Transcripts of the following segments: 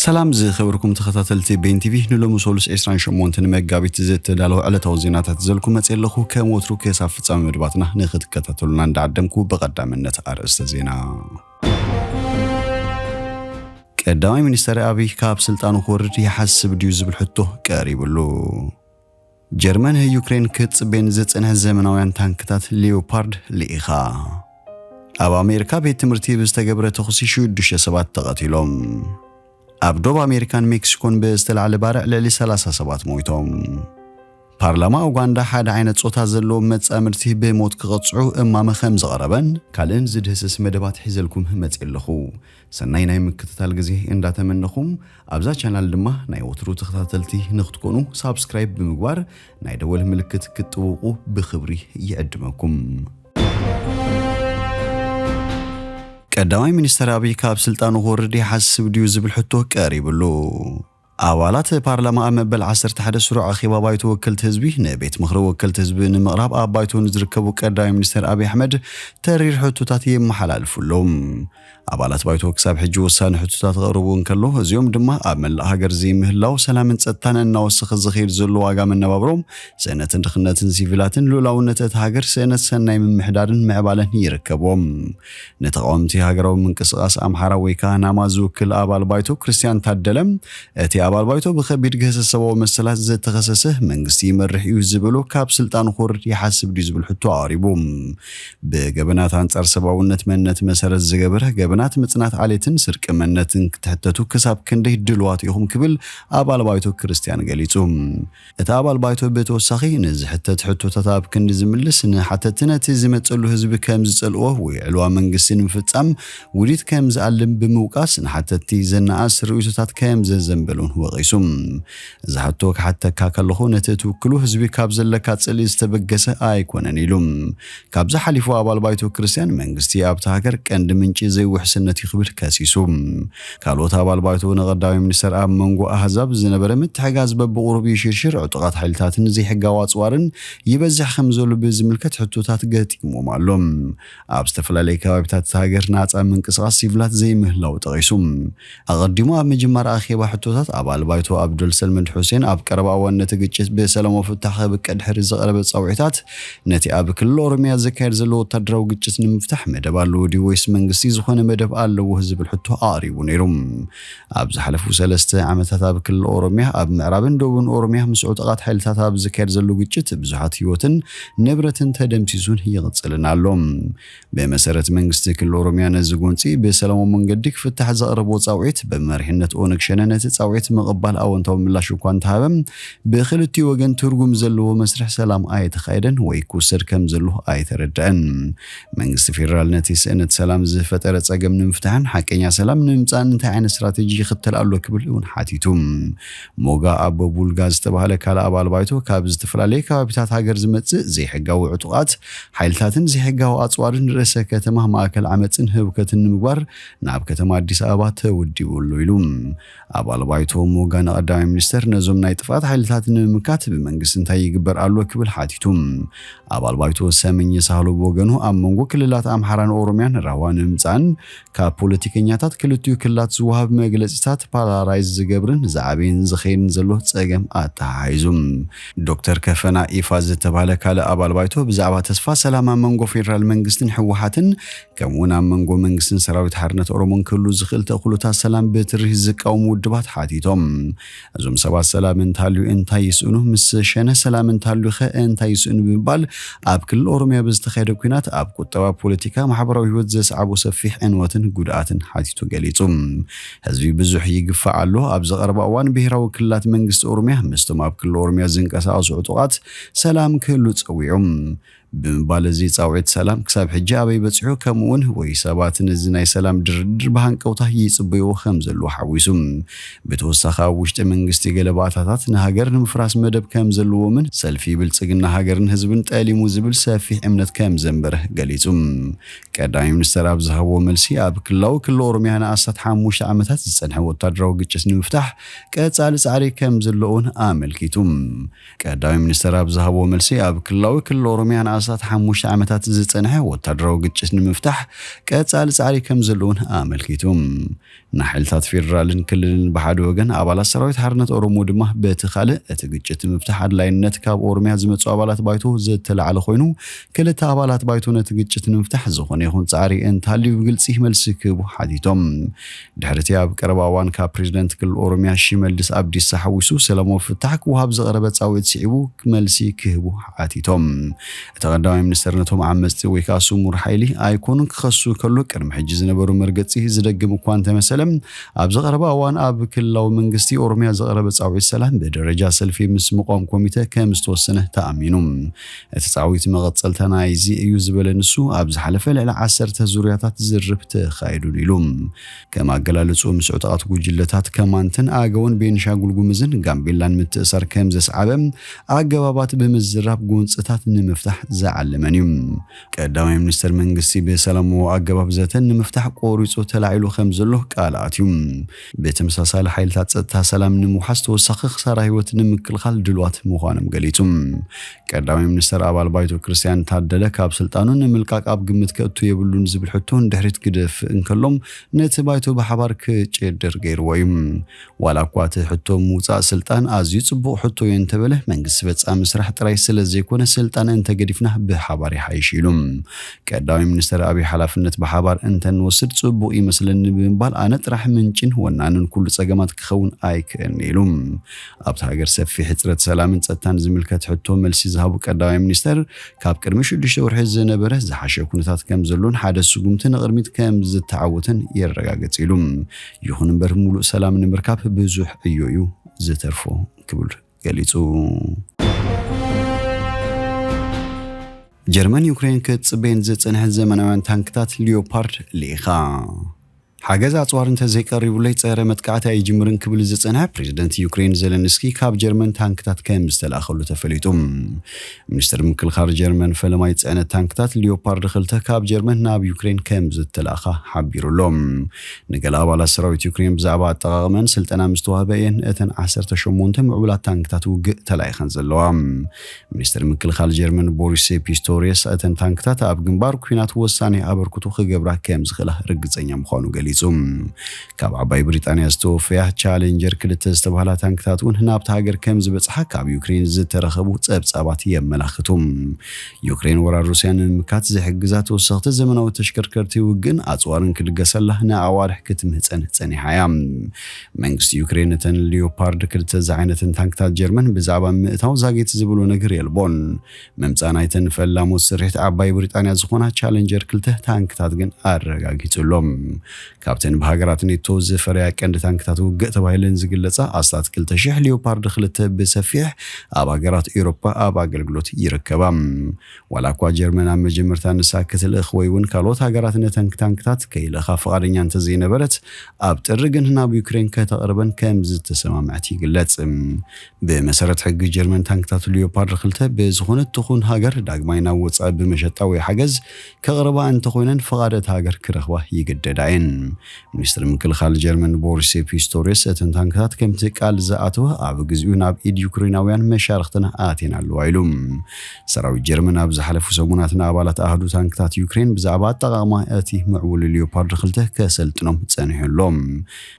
ሰላም ዝኸበርኩም ተኸታተልቲ ቤን ቲቪ፣ ንሎሚ ሶሉስ ዕስራን ሸሞንተን መጋቢት ዝተዳለወ ዕለታዊ ዜናታት ዘልኩ መጽእ ኣለኹ። ከም ወትሩ ክሳብ ፍጻሜ መድባትና ንኽትከታተሉና እንዳዓደምኩ ብቐዳምነት ኣርእስተ ዜና። ቀዳማይ ሚኒስተር ኣብይ ካብ ስልጣኑ ክወርድ ይሓስብ ድዩ ዝብል ሕቶ ቀሪብሉ። ጀርመን ዩክሬን ክትጽበየን ዝጸንሐ ዘመናውያን ታንክታት ሊዮፓርድ ልኢኻ። ኣብ ኣሜሪካ ቤት ትምህርቲ ብዝተገብረ ተኹሲ ሽዱሽተ ሰባት ተቐቲሎም። ኣብ ዶብ ኣሜሪካን ሜክሲኮን ብዝተላዕለ ባርዕ ልዕሊ ሰላሳ ሰባት ሞይቶም። ፓርላማ ኡጋንዳ ሓደ ዓይነት ጾታ ዘለዎም መጻምድቲ ብሞት ክቐጽዑ እማመ ከም ዘቕረበን ካልእን ዝድህስስ መደባት ሒዘልኩም መጽእ ኣለኹ። ሰናይ ናይ ምክትታል ግዜ እንዳተመነኹም፣ ኣብዛ ቻናል ድማ ናይ ወትሩ ተኸታተልቲ ንክትኮኑ ሳብስክራይብ ብምግባር ናይ ደወል ምልክት ክትጥውቑ ብኽብሪ ይዕድመኩም። ቀዳማይ ሚኒስተር ኣብይ ካብ ስልጣኑ ክወርድ ይሓስብ ድዩ ዝብል ሕቶ ቀሪብሉ። ኣባላት ፓርላማ ኣብ መበል ዓሰርተ ሓደ ስሩዕ ኣኼባ ባይቶ ወከልቲ ህዝቢ ንቤት ምኽሪ ወከልቲ ህዝቢ ንምቕራብ ኣብ ባይቶ ንዝርከቡ ቀዳማይ ሚኒስተር ኣብይ ኣሕመድ ተሪር ሕቶታት የመሓላልፉሎም። ኣባላት ባይቶ ክሳብ ሕጂ ወሳኒ ሕቶታት ክቕርቡ እንከሎ፣ እዚኦም ድማ ኣብ መላእ ሃገር ዘይምህላው ሰላምን ጸጥታን እናወሰኸ ዝኸይድ ዘሎ ዋጋ መነባብሮም፣ ስእነትን ድኽነትን ሲቪላትን ልኡላውነት እታ ሃገር፣ ስእነት ሰናይ ምምሕዳርን ምዕባለን ይርከብዎም። ንተቓወምቲ ሃገራዊ ምንቅስቓስ ኣምሓራ ወይ ከዓ ናማ ዝውክል ኣባል ባይቶ ክርስቲያን ታደለ፣ እቲ ኣባል ባይቶ ብኸቢድ ግህሰት ሰብኣዊ መሰላት ዝተኸሰሰ መንግስቲ ይመርሕ እዩ ዝበሎ ካብ ስልጣኑ ክወርድ ይሓስብ ድዩ ዝብል ሕቶ ኣቕሪቡ። ብገበናት ኣንጻር ሰብኣውነት መንነት መሰረት ዝገበረ ገበናት ምጽናት ዓሌትን ስርቂ መንነትን ክትሕተቱ ክሳብ ክንደይ ድልዋት ኢኹም ክብል ኣባል ባይቶ ክርስቲያን ገሊጹ። እቲ ኣባል ባይቶ ብተወሳኺ ንዝሕተት ሕቶታት ኣብ ክንዲ ዝምልስ ንሓተቲ ነቲ ዝመጸሉ ህዝቢ ከም ዝጸልኦ ወይ ዕልዋ መንግስቲ ንምፍጻም ውዲት ከም ዝኣልም ብምውቃስ ንሓተቲ ዘነኣስ ርእይቶታት ከም ዘዘንበሉን ወቒሱ። ዝሓቶ ክሓተካ ከለኹ ነቲ ትውክሉ ህዝቢ ካብ ዘለካ ጽልኢ ዝተበገሰ ኣይኮነን ኢሉ። ካብዚ ሓሊፉ ኣባል ባይቶ ክርስቲያን መንግስቲ ኣብታ ሃገር ቀንዲ ምንጪ ዘይውሕስነት እዩ ክብል ከሲሱ። ካልኦት ኣባል ባይቶ ንቐዳማይ ሚኒስተር ኣብ መንጎ ኣህዛብ ዝነበረ ምትሕጋዝ በብቑሩብ ይሽርሽር፣ ዕጡቓት ሓይልታትን ዘይሕጋዊ ኣጽዋርን ይበዝሕ ከም ዘሎ ብዝምልከት ሕቶታት ገጢሞም ኣሎ። ኣብ ዝተፈላለዩ ከባቢታት እታ ሃገር ናጻ ምንቅስቓስ ሲቪላት ዘይምህላው ጠቒሱ። ኣቐዲሙ ኣብ ምጅማር ኣኼባ ሕቶታት ኣባል ባይቶ ኣብዱል ሰልመድ ሑሴን ኣብ ቀረባ እዋን ነቲ ግጭት ብሰላማዊ ፍታሕ ከብቅዕ ድሕሪ ዘቕረበ ጻውዒታት፣ ነቲ ኣብ ክልል ኦሮሚያ ዝካየድ ዘሎ ወታደራዊ ግጭት ንምፍታሕ መደብ ኣለዎ ድዩ ወይስ መንግስቲ ዝኾነ መደብ ኣለዎ ዝብል ሕቶ ኣቕሪቡ ነይሩ። ኣብ ዝሓለፉ ሰለስተ ዓመታት ኣብ ክልል ኦሮሚያ ኣብ ምዕራብን ደቡብን ኦሮሚያ ምስ ዕጡቓት ሓይልታት ኣብ ዝካየድ ዘሎ ግጭት ብዙሓት ህይወትን ንብረትን ተደምሲሱን ይቕጽልን ኣሎ። ብመሰረት መንግስቲ ክልል ኦሮሚያ ነዚ ጎንጺ ብሰላማዊ መንገዲ ክፍታሕ ዘቕረቦ ጻውዒት ብመሪሕነት ኦነግ ሸነ ነቲ ጻውዒት ምቕባል ኣወንታዊ ምላሽ እኳ እንተሃበ፣ ብክልቲኡ ወገን ትርጉም ዘለዎ መስርሕ ሰላም ኣይተኻየደን ወይ ክውሰድ ከም ዘሎ ኣይተረድአን። መንግስቲ ፌደራል ነቲ ስእነት ሰላም ዝፈጠረ ጸገም ንምፍታሕን ሓቀኛ ሰላም ንምምጻእን እንታይ ዓይነት ስትራተጂ ይኽተል ኣሎ ክብል እውን ሓቲቱ። ሞጋ ኣቦ ቡልጋ ዝተባህለ ካልእ ኣባል ባይቶ ካብ ዝተፈላለዩ ከባቢታት ሃገር ዝመጽእ ዘይሕጋዊ ዕጡቓት ሓይልታትን ዘይሕጋዊ ኣጽዋርን ርእሰ ከተማ ማእከል ዓመጽን ህውከትን ንምግባር ናብ ከተማ ኣዲስ ኣበባ ተወዲቡ ኣሎ ኢሉ። ኣባል ባይቶ ሞጋ ንቀዳማይ ሚኒስተር ነዞም ናይ ጥፍኣት ሓይልታት ንምምካት ብመንግስቲ እንታይ ይግበር ኣሎ ክብል ሓቲቱ። ኣባል ባይቶ ሰመኘ ሳህሉ ብወገኑ ኣብ መንጎ ክልላት ኣምሓራን ኦሮሚያን ራህዋ ንምምጻእን ካብ ፖለቲከኛታት ክልቲኡ ክልላት ዝወሃብ መግለጺታት ፓላራይዝ ዝገብርን ዝዓበየን ዝኸይድን ዘሎ ጸገም ኣተሓሒዙ። ዶክተር ከፈና ኢፋ ዝተባህለ ካልእ ኣባል ባይቶ ብዛዕባ ተስፋ ሰላም ኣብ መንጎ ፌደራል መንግስትን ህወሓትን ከምኡውን ኣብ መንጎ መንግስትን ሰራዊት ሓርነት ኦሮሞን ክህሉ ዝኽእል ተኽእሎታት ሰላም ብትሪ ዝቃወሙ ውድባት ሓቲቶም። እዞም ሰባት ሰላም እንተሃልዩ እንታይ ይስእኑ? ምስ ሸነ ሰላም እንተሃልዩ ኸ እንታይ ይስእኑ? ብምባል ኣብ ክልል ኦሮሚያ ብዝተኻየደ ኲናት ኣብ ቁጠባ፣ ፖለቲካ፣ ማሕበራዊ ህይወት ዘስዓቦ ሰፊሕ ዕንወትን ጉድኣትን ሓቲቱ ገሊጹ። ህዝቢ ብዙሕ ይግፋዕ ኣሎ። ኣብዚ ቀረባ እዋን ብሄራዊ ክልላት መንግስቲ ኦሮሚያ ምስቶም ኣብ ክልል ኦሮሚያ ዝንቀሳቐሱ ዕጡቓት ሰላም ክህሉ ጸዊዑ። ብምባል እዚ ጻውዒት ሰላም ክሳብ ሕጂ ኣበይ በጺሑ፣ ከምኡውን ወይ ሰባት ነዚ ናይ ሰላም ድርድር ብሃንቀውታ ይጽበይዎ ከም ዘለዉ ሓዊሱ። ብተወሳኺ ኣብ ውሽጢ መንግስቲ ገለ ባእታታት ንሃገር ንምፍራስ መደብ ከም ዘለዎምን ሰልፊ ብልጽግና ሃገርን ህዝብን ጠሊሙ ዝብል ሰፊሕ እምነት ከም ዘንበረ ገሊጹ። ቀዳማይ ሚኒስተር ኣብ ዝሃብዎ መልሲ ኣብ ክልላዊ ክልል ኦሮሚያ ንኣስታት ሓሙሽተ ዓመታት ዝጸንሐ ወታደራዊ ግጭት ንምፍታሕ ቀጻሊ ጻዕሪ ከም ዘሎ እውን ኣመልኪቱ። ቀዳማይ ሚኒስተር ኣብ ዝሃብዎ መልሲ ኣብ ክልላዊ ክልል ኦሮሚያ ንኣስ ንኣስታት ሓሙሽተ ዓመታት ዝጸንሐ ወታደራዊ ግጭት ንምፍታሕ ቀጻሊ ጻዕሪ ከም ዘለውን ኣመልኪቱ። ንሓይልታት ፌደራልን ክልልን ብሓደ ወገን፣ ኣባላት ሰራዊት ሓርነት ኦሮሞ ድማ በቲ ካልእ፣ እቲ ግጭት ንምፍታሕ ኣድላይነት ካብ ኦሮምያ ዝመጹ ኣባላት ባይቶ ዝተላዕለ ኮይኑ፣ ክልተ ኣባላት ባይቶ ነቲ ግጭት ንምፍታሕ ዝኾነ ይኹን ጻዕሪ እንተሃልዩ ብግልጺ መልሲ ክህቡ ሓቲቶም። ድሕሪ እቲ ኣብ ቀረባ እዋን ካብ ፕሬዚደንት ክልል ኦሮምያ ሽመልስ ኣብዲሳ ሓዊሱ ሰላማዊ ፍታሕ ክወሃብ ዝቐረበ ጻውዒት ስዒቡ መልሲ ክህቡ ሓቲቶም። እቲ ቀዳማይ ሚኒስተር ነቶም ዓመጽቲ ወይ ከዓ ስሙር ሓይሊ ኣይኮኑን ክኸሱ ከሎ፣ ቅድሚ ሕጂ ዝነበሩ መርገጺ ዝደግም እኳ እንተመሰለ፣ ኣብዚ ቀረባ እዋን ኣብ ክልላዊ መንግስቲ ኦሮምያ ዝቐረበ ጻውዒት ሰላም ብደረጃ ሰልፊ ምስ ምቋም ኮሚተ ከም ዝተወሰነ ተኣሚኑ። እቲ ጻውዒት መቐጸልታ ናይዚ እዩ ዝበለ ንሱ፣ ኣብ ዝሓለፈ ልዕሊ ዓሰርተ ዙርያታት ዝርብ ተኻይዱን ኢሉ። ከም ኣገላልጹ፣ ምስ ዕጡቓት ጉጅለታት ከማንትን ኣገውን ቤንሻንጉል ጉምዝን ጋምቤላን ምትእሳር ከም ዘስዓበ ኣገባባት ብምዝራብ ጎንጽታት ንምፍታሕ ዝዓለመን እዩ። ቀዳማይ ሚኒስተር መንግስቲ ብሰላማዊ ኣገባብ ዘተን ንምፍታሕ ቆሪጹ ተላዒሉ ከም ዘሎ ቃል ኣትዩ። ብተመሳሳሊ ሓይልታት ጸጥታ ሰላም ንምውሓስ ተወሳኺ ክሳራ ህይወት ንምክልኻል ድልዋት ምዃኖም ገሊጹ። ቀዳማይ ሚኒስተር ኣባል ባይቶ ክርስቲያን ታደለ ካብ ስልጣኑ ንምልቃቅ ኣብ ግምት ከእቱ የብሉን ዝብል ሕቶ ንድሕሪት ክደፍእ እንከሎም ነቲ ባይቶ ብሓባር ክጭድር ገይርዎ እዩ። ዋላ እኳ እቲ ሕቶ ምውጻእ ስልጣን ኣዝዩ ጽቡቕ ሕቶ እዩ እንተበለ፣ መንግስቲ ፈጻሚ ስራሕ ጥራይ ስለ ዘይኮነ ስልጣን እንተገዲፍና ብሓባር ይሓይሽ ኢሉ። ቀዳማይ ሚኒስተር ኣብይ ሓላፍነት ብሓባር እንተንወስድ ጽቡቕ ይመስለኒ ብምባል ኣነ ጥራሕ ምንጭን ወናንን ኩሉ ጸገማት ክኸውን ኣይክእልን ኢሉ። ኣብቲ ሃገር ሰፊሕ ሕጽረት ሰላምን ጸጥታን ዝምልከት ሕቶ መልሲ ዝሃቡ ቀዳማይ ሚኒስተር፣ ካብ ቅድሚ ሽዱሽተ ወርሒ ዝነበረ ዝሓሸ ኩነታት ከም ዘሎን ሓደ ስጉምቲ ንቕድሚት ከም ዝተዓወተን የረጋግጽ ኢሉ። ይኹን እምበር፣ ሙሉእ ሰላም ንምርካብ ብዙሕ ዕዮ እዩ ዝተርፎ ክብል ገሊጹ። ጀርመን ዩክሬን ክትጽበየን ዝጸንሐት ዘመናውያን ታንክታት ሊዮፓርድ ልኢኻ። ሓገዝ ኣጽዋር እንተዘይቀሪቡለይ ጸረ መጥቃዕቲ ኣይጅምርን ክብል ዝጸንሐ ፕሬዚደንት ዩክሬን ዘለንስኪ፣ ካብ ጀርመን ታንክታት ከም ዝተላእኸሉ ተፈሊጡ። ሚኒስትር ምክልኻል ጀርመን ፈለማይ ጽዕነት ታንክታት ሊዮፓርድ ክልተ ካብ ጀርመን ናብ ዩክሬን ከም ዝተላእኻ ሓቢሩ ኣሎ። ንገለ ኣባላት ሰራዊት ዩክሬን ብዛዕባ ኣጠቓቕመን ስልጠና ምስ ተዋህበ እየን እተን ዓሰርተ ሸሞንተ ምዕቡላት ታንክታት ውግእ ተላኢኸን ዘለዋ። ሚኒስትር ምክልኻል ጀርመን ቦሪስ ፒስቶሪየስ፣ እተን ታንክታት ኣብ ግንባር ኲናት ወሳኒ ኣበርክቶ ክገብራ ከም ዝኽእላ ርግጸኛ ምዃኑ ገሊጹ። ካብ ዓባይ ብሪጣንያ ዝተወፈያ ቻሌንጀር ክልተ ዝተባህላ ታንክታት እውን ናብታ ሃገር ከም ዝበጽሓ ካብ ዩክሬን ዝተረኸቡ ጸብጻባት የመላኽቱ። ዩክሬን ወራር ሩስያ ንምምካት ዝሕግዛ ተወሰኽቲ ዘመናዊ ተሽከርከርቲ ውግእን ኣጽዋርን ክልገሰላ ንኣዋርሕ ክትምህጸን ጸኒሓ እያ። መንግስቲ ዩክሬን እተን ሊዮፓርድ ክልተ ዝዓይነተን ታንክታት ጀርመን ብዛዕባ ምእታው ዛጊት ዝብሎ ነገር የልቦን። ምምጻእ ናይተን ፈላሞት ስርሒት ዓባይ ብሪጣንያ ዝኾና ቻሌንጀር ክልተ ታንክታት ግን ኣረጋጊጹ ኣሎ። ካብተን ብሃገራት ኔቶ ዝፈረያ ቀንዲ ታንክታት ውግእ ተባሂለን ዝግለጻ ኣስታት ክልተ ሽሕ ሊዮፓርድ ክልተ ብሰፊሕ ኣብ ሃገራት ኤውሮፓ ኣብ ኣገልግሎት ይርከባ። ዋላ እኳ ጀርመን ኣብ መጀመርታ ንሳ ክትልእኽ ወይ እውን ካልኦት ሃገራት ነተን ታንክታት ከይልእኻ ፍቓደኛ እንተዘይነበረት፣ ኣብ ጥሪ ግን ናብ ዩክሬን ከተቕርበን ከም ዝተሰማምዐት ይግለጽ። ብመሰረት ሕጊ ጀርመን፣ ታንክታት ሊዮፓርድ ክልተ ብዝኾነት ትኹን ሃገር ዳግማይ ናብ ወጻኢ ብመሸጣ ወይ ሓገዝ ከቕርባ እንተኾይነን፣ ፍቓድ እታ ሃገር ክረኽባ ይግደዳ እየን። ሚኒስትር ምክልኻል ጀርመን ቦሪስ ፒስቶሪየስ፣ እተን ታንክታት ከምቲ ቃል ዝኣተወ ኣብ ግዚኡ ናብ ኢድ ዩክሬናውያን መሻርኽትና ኣትየን ኣለዋ ኢሉ። ሰራዊት ጀርመን ኣብ ዝሓለፉ ሰሙናት ንኣባላት ኣሃዱ ታንክታት ዩክሬን ብዛዕባ ኣጠቓቕማ እቲ ምዕቡል ሊዮፓርድ ክልተ ከሰልጥኖም ጸኒሑ ኣሎ።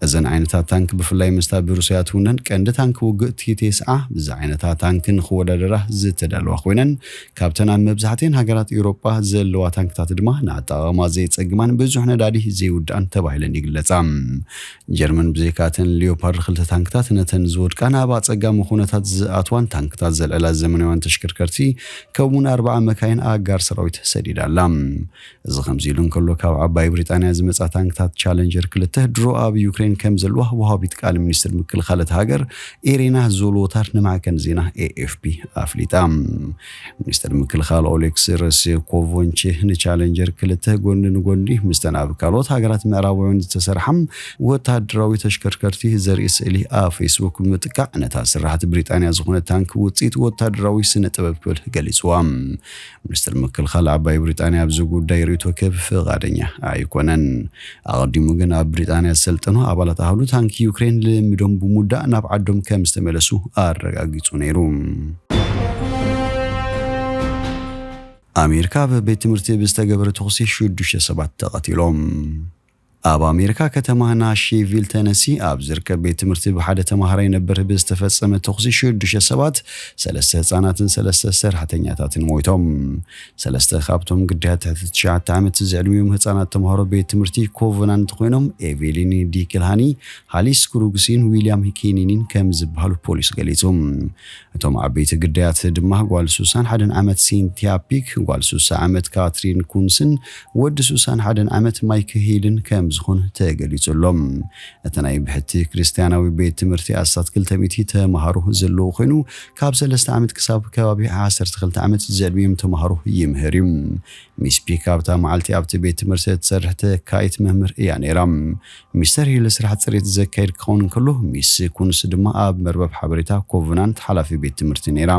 እዘን ዓይነታት ታንክ ብፍላይ ምስታ ብሩስያ ትውነን ቀንዲ ታንክ ውግእ ቲ ቴስዓ ብዛ ዓይነታ ታንክ ንክወዳደራ ዝተዳለዋ ኮይነን፣ ካብተን ኣብ መብዛሕትኤን ሃገራት ኤውሮጳ ዘለዋ ታንክታት ድማ ንኣጠቓቕማ ዘይጸግማን ብዙሕ ነዳዲ ዘይውድኣን ተባሂለን ይግለጻ። ጀርመን ብዘይካተን ሊዮፓርድ ክልተ ታንክታት ነተን ዝወድቃ ናብ ኣጸጋሚ ኩነታት ዝኣትዋን ታንክታት ዘልዕላ ዘመናውያን ተሽከርከርቲ ከምኡውን ኣርባዓ መካይን ኣጋር ሰራዊት ሰዲዳ ኣላ። እዚ ከምዚ ኢሉ እንከሎ፣ ካብ ዓባይ ብሪጣንያ ዝመጻ ታንክታት ቻለንጀር ክልተ ድሮ ኣብ ዩክሬን ከም ዘለዋ ወሃቢት ቃል ሚኒስትር ምክልኻል እታ ሃገር ኢሬና ዞሎታር ንማዕከን ዜና ኤ ኤፍ ፒ ኣፍሊጣ። ሚኒስትር ምክልኻል ኦሌክስ ረሴኮቮንቺ ንቻለንጀር ክልተ ጎኒ ንጎኒ ምስተን ኣብ ካልኦት ሃገራት ምዕራባውያን ዝተሰርሓ ወታደራዊ ተሽከርከርቲ ዘርኢ ስእሊ ኣብ ፌስቡክ ብምጥቃዕ፣ ነታ ስራሕቲ ብሪጣንያ ዝኾነት ታንክ ውፅኢት ወታደራዊ ስነ ጥበብ ክብል ገሊፅዋ። ሚኒስትር ምክልኻል ዓባይ ብሪጣንያ ኣብዚ ጉዳይ ርእይቶ ክህብ ፍቓደኛ ኣይኮነን። ኣቐዲሙ ግን ኣብ ብሪጣንያ ዝሰልጠኑ ኣባላት ኣሃዱ ታንክ ዩክሬን ልምዶም ብምውዳእ ናብ ዓዶም ከም ዝተመለሱ ኣረጋጊጹ ነይሩ። ኣሜሪካ ኣብ ቤት ትምህርቲ ብዝተገበረ ተኹሲ ሽዱሽተ ሰባት ተቐቲሎም። ኣብ ኣሜሪካ ከተማ ናሽቪል ተነሲ ኣብ ዝርከብ ቤት ትምህርቲ ብሓደ ተማሃራይ ነበር ብዝተፈጸመ ተኹሲ ሽዱሽተ ሰባት፣ ሰለስተ ህጻናትን ሰለስተ ሰራሕተኛታትን ሞይቶም። ሰለስተ ካብቶም ግዳያት ትሕቲ ትሽዓተ ዓመት ዝዕድሚኦም ህጻናት ተማሃሮ ቤት ትምህርቲ ኮቨናንት ኮይኖም፣ ኤቬሊን ዲክልሃኒ፣ ሃሊስ ክሩግሲን ዊልያም ኪኒኒን ከም ዝበሃሉ ፖሊስ ገሊጹ። እቶም ዓበይቲ ግዳያት ድማ ጓል ሱሳን ሓደን ዓመት ሲንቲያ ፒክ፣ ጓል ሱሳ ዓመት ካትሪን ኩንስን ወዲ ሱሳን ሓደን ዓመት ማይክ ሂልን ከም ዝኾኑ ተገሊጹ ኣሎ። እቲ ናይ ብሕቲ ክርስትያናዊ ቤት ትምህርቲ ኣስታት ክልተ ሚእቲ ተማሃሮ ዘለዎ ኮይኑ፣ ካብ ሰለስተ ዓመት ክሳብ ከባቢ ዓሰርተ ክልተ ዓመት ዝዕድሚኦም ተማሃሮ ይምህር እዩ። ሚስ ፒክ ኣብታ መዓልቲ ኣብቲ ቤት ትምህርቲ እትሰርሕ ተካኢት መምህር እያ ነይራ። ሚስተር ሂል ስራሕ ጽሬት ዘካይድ ክኸውን እንከሎ፣ ሚስ ኩንስ ድማ ኣብ መርበብ ሓበሬታ ኮቨናንት ሓላፊ ቤት ትምህርቲ ነይራ።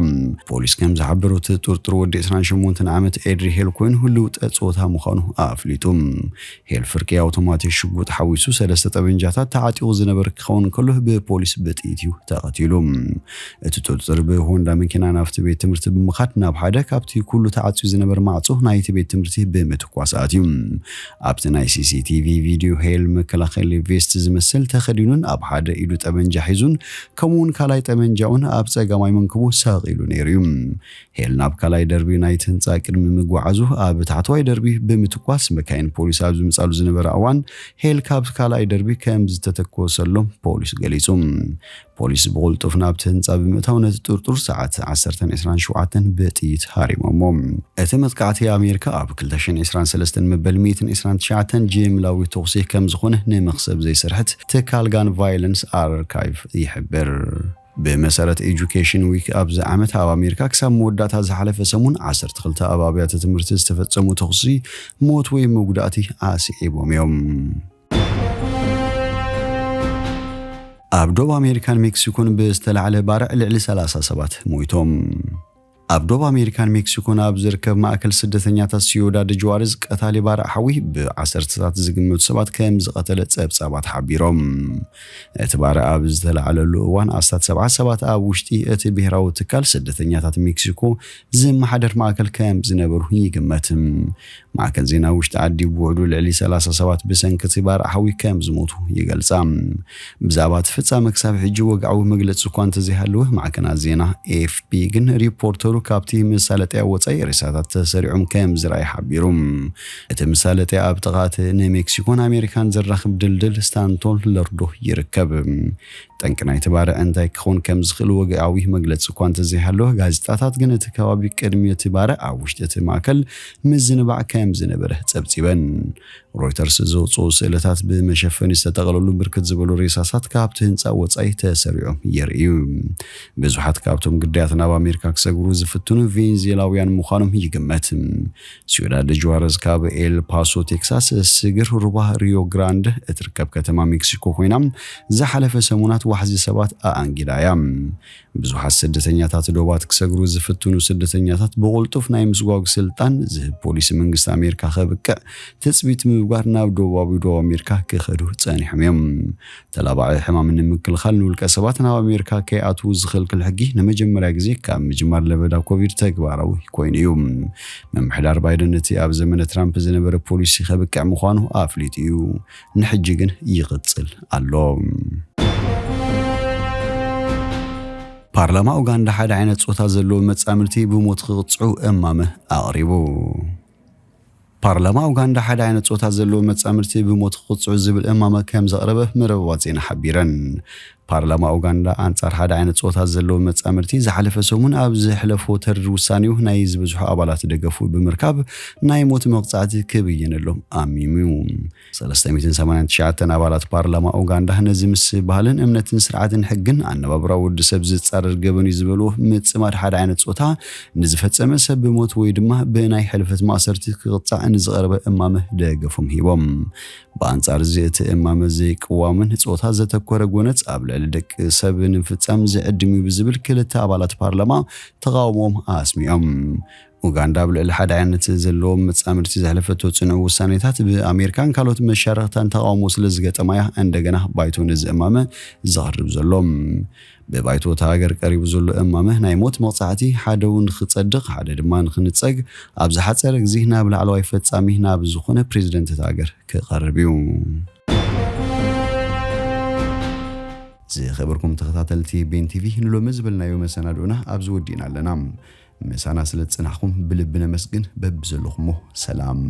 ፖሊስ ከም ዝሓበሮ፣ እቲ ጥርጡር ወዲ ዕስራን ሸሞንተን ዓመት ኤድሪ ሄል ኮይኑ፣ ልውጠ ጾታ ምዃኑ ኣፍሊጡ። ሄል ፍርቂ ኣውቶማቲክ ሽጉጥ ሓዊሱ ሰለስተ ጠበንጃታት ተዓጢቑ ዝነበረ ክኸውን እንከሎ፣ ብፖሊስ ብጥይት እዩ ተቐቲሉ። እቲ ጥርጡር ብሆንዳ መኪና ናብቲ ቤት ትምህርቲ ብምኻድ፣ ናብ ሓደ ካብቲ ኩሉ ተዓጽዩ ዝነበረ ማዕጾ ናይቲ ቤት ትምህርቲ ብምትኳስ ኣትዩ። ኣብቲ ናይ ሲ ሲ ቲ ቪ ቪድዮ፣ ሄል መከላኸሊ ቬስት ዝመስል ተኸዲኑን ኣብ ሓደ ኢዱ ጠበንጃ ሒዙን፣ ከምኡውን ካልኣይ ጠበንጃኡን ኣብ ጸጋማይ መንክቡ ሰቒሉ ነይሩ እዩ። ሄል ናብ ካልኣይ ደርቢ ናይቲ ህንጻ ቅድሚ ምጉዓዙ፣ ኣብ ታሕተዋይ ደርቢ ብምትኳስ፣ መካይን ፖሊስ ኣብ ዝምጻሉ ዝነበረ እዋን፣ ሄል ካብ ካልኣይ ደርቢ ከም ዝተተኮሰሎም ፖሊስ ገሊጹ። ፖሊስ ብቕልጡፍ ናብቲ ህንጻ ብምእታው፣ ነቲ ጥርጡር ሰዓት ዓሰርተ ዕስራን ሸውዓተን ብጥይት ሃሪሞሞ። እቲ መጥቃዕቲ ኣሜሪካ ኣብ ክልተ ሽሕን ዕስራን ሰለስተን መበል ሚእትን ዕስራን ትሽዓተን ጅምላዊ ተኹሲ ከም ዝኾነ ንመኽሰብ ዘይሰርሐት ትካል ጋን ቫይለንስ ኣርካይቭ ይሕብር። ብመሰረት ኤጁኬሽን ዊክ፣ ኣብዚ ዓመት ኣብ ኣሜሪካ ክሳብ መወዳእታ ዝሓለፈ ሰሙን ዓሰርተ ክልተ ኣብ ኣብያተ ትምህርቲ ዝተፈጸሙ ተኹሲ ሞት ወይ መጉዳእቲ ኣስዒቦም እዮም። ኣብ ዶብ ኣሜሪካን ሜክሲኮን ብዝተላዕለ ባርዕ ልዕሊ ሰላሳ ሰባት ሞይቶም። ኣብ ዶብ ኣሜሪካን ሜክሲኮን ኣብ ዝርከብ ማእከል ስደተኛታት ሲዮዳድ ጁዋርዝ ቀታሊ ባርዕ ሓዊ ብዓሰርተታት ዝግመቱ ሰባት ከም ዝቐተለ ጸብጻባት ሓቢሮም። እቲ ባርዕ ኣብ ዝተላዕለሉ እዋን ኣስታት ሰብዓ ሰባት ኣብ ውሽጢ እቲ ብሄራዊ ትካል ስደተኛታት ሜክሲኮ ዝመሓደር ማእከል ከም ዝነበሩ ይግመት። ማእከል ዜና ውሽጢ ዓዲ ብውሕዱ ልዕሊ ሰላሳ ሰባት ብሰንኪ እቲ ባርዕ ሓዊ ከም ዝሞቱ ይገልጻ። ብዛዕባ እቲ ፍጻመ ክሳብ ሕጂ ወግዓዊ መግለጺ እኳ እንተዘይሃለወ፣ ማዕከናት ዜና ኤፍ ፒ ግን ሪፖርተሩ ካብቲ መሳለጥያ ወጻኢ ሬሳታት ተሰሪዖም ከም ዝረኣየ ሓቢሩ። እቲ መሳለጥያ ኣብ ጥቓ እቲ ንሜክሲኮን ኣሜሪካን ዘራኽብ ድልድል ስታንቶን ለርዶ ይርከብ። ጠንቂ ናይቲ ባርዕ እንታይ ክኸውን ከም ዝኽእል ወግዓዊ መግለጺ እኳ እንተዘይሃለወ፣ ጋዜጣታት ግን እቲ ከባቢ ቅድሚ እቲ ባርዕ ኣብ ውሽጢ እቲ ማእከል ምዝንባዕ ከም ዝነበረ ጸብጺበን። ሮይተርስ ዘውጽኦ ስእልታት ብመሸፈኒ ዝተጠቕለሉ ብርክት ዝበሉ ሬሳታት ካብቲ ህንጻ ወጻኢ ተሰሪዖም የርእዩ። ብዙሓት ካብቶም ግዳያት ናብ ኣሜሪካ ክሰግሩ ዝፍትኑ ቬንዙዌላውያን ምዃኖም ይግመት። ሲዩዳድ ጁዋረዝ ካብ ኤል ፓሶ ቴክሳስ፣ ስግር ሩባ ሪዮ ግራንድ እትርከብ ከተማ ሜክሲኮ ኮይና፣ ዝሓለፈ ሰሙናት ዋሕዚ ሰባት ኣኣንጊዳ እያ። ብዙሓት ስደተኛታት ዶባት ክሰግሩ ዝፍትኑ ስደተኛታት ብቕልጡፍ ናይ ምስጓግ ስልጣን ዝህብ ፖሊሲ መንግስቲ ኣሜሪካ ከብቅዕ ትጽቢት ምግባር ናብ ደቡባዊ ዶብ ኣሜሪካ ክኸዱ ጸኒሖም እዮም። ተላባዒ ሕማም ንምክልኻል ንውልቀ ሰባት ናብ ኣሜሪካ ከይኣትዉ ዝኽልክል ሕጊ ንመጀመርያ ግዜ ካብ ምጅማር ለበዳ ኮቪድ ተግባራዊ ኮይኑ እዩ። ምምሕዳር ባይደን እቲ ኣብ ዘመነ ትራምፕ ዝነበረ ፖሊሲ ከብቅዕ ምዃኑ ኣፍሊጡ እዩ። ንሕጂ ግን ይቕጽል ኣሎ። ፓርላማ ኡጋንዳ ሓደ ዓይነት ጾታ ዘለዎ መጻምድቲ ብሞት ክቕጽዑ እማመ ኣቕሪቡ። ፓርላማ ኡጋንዳ ሓደ ዓይነት ጾታ ዘለዎ መጻምድቲ ብሞት ክቕጽዑ ዝብል እማመ ከም ዘቕረበ መረበባት ዜና ሓቢረን። ፓርላማ ኡጋንዳ ኣንጻር ሓደ ዓይነት ጾታ ዘለዎ መጻምድቲ ዝሓለፈ ሰሙን ኣብ ዘሕለፎ ተሪር ውሳኔኡ ናይ ዝበዝሑ ኣባላት ደገፉ ብምርካብ ናይ ሞት መቕጻዕቲ ክብይነሎም ኣሚሙ። ሰለስተ ሚእትን ሰማንያን ትሽዓተን ኣባላት ፓርላማ ኡጋንዳ ነዚ ምስ ባህልን እምነትን ስርዓትን ሕግን ኣነባብራ ወዲ ሰብ ዝጻረር ገበን እዩ ዝበልዎ ምጽማድ ሓደ ዓይነት ጾታ ንዝፈጸመ ሰብ ብሞት ወይ ድማ ብናይ ሕልፈት ማእሰርቲ ክቕጻዕ ንዝቐረበ እማመ ደገፎም ሂቦም። ብኣንጻር እዚ እቲ እማመ ዘይቅዋምን ጾታ ዘተኮረ ጎነጽ ኣብ ልዕሊ ደቂ ሰብ ንምፍጻም ዝዕድም እዩ ብዝብል ክልተ ኣባላት ፓርላማ ተቓውሞም ኣስሚዖም። ኡጋንዳ ኣብ ልዕሊ ሓደ ዓይነት ዘለዎም መጻምድቲ ዘሕለፈቶ ጽኑዕ ውሳኔታት ብኣሜሪካን ካልኦት መሻርኽታን ተቓውሞ ስለ ዝገጠማ እያ እንደገና ባይቶ ነዚ እማመ ዘቕርብ ዘሎ። ብባይቶ እታ ሃገር ቀሪቡ ዘሎ እማመ ናይ ሞት መቕጻዕቲ ሓደ እውን ንኽጸድቕ ሓደ ድማ ንኽንጸግ ኣብ ዝሓጸረ ግዜ ናብ ላዕለዋይ ፈጻሚ ናብ ዝኾነ ፕሬዚደንት እታ ሃገር ክቐርብ እዩ። ዝኸበርኩም ተኸታተልቲ ቤን ቲቪ ንሎሚ ዝበልናዮ መሰናድኡና ኣብዚ ወዲእና ኣለና። ምሳና ስለ ዝጽናሕኩም ብልቢ ነመስግን። በብዘለኹሞ ሰላም።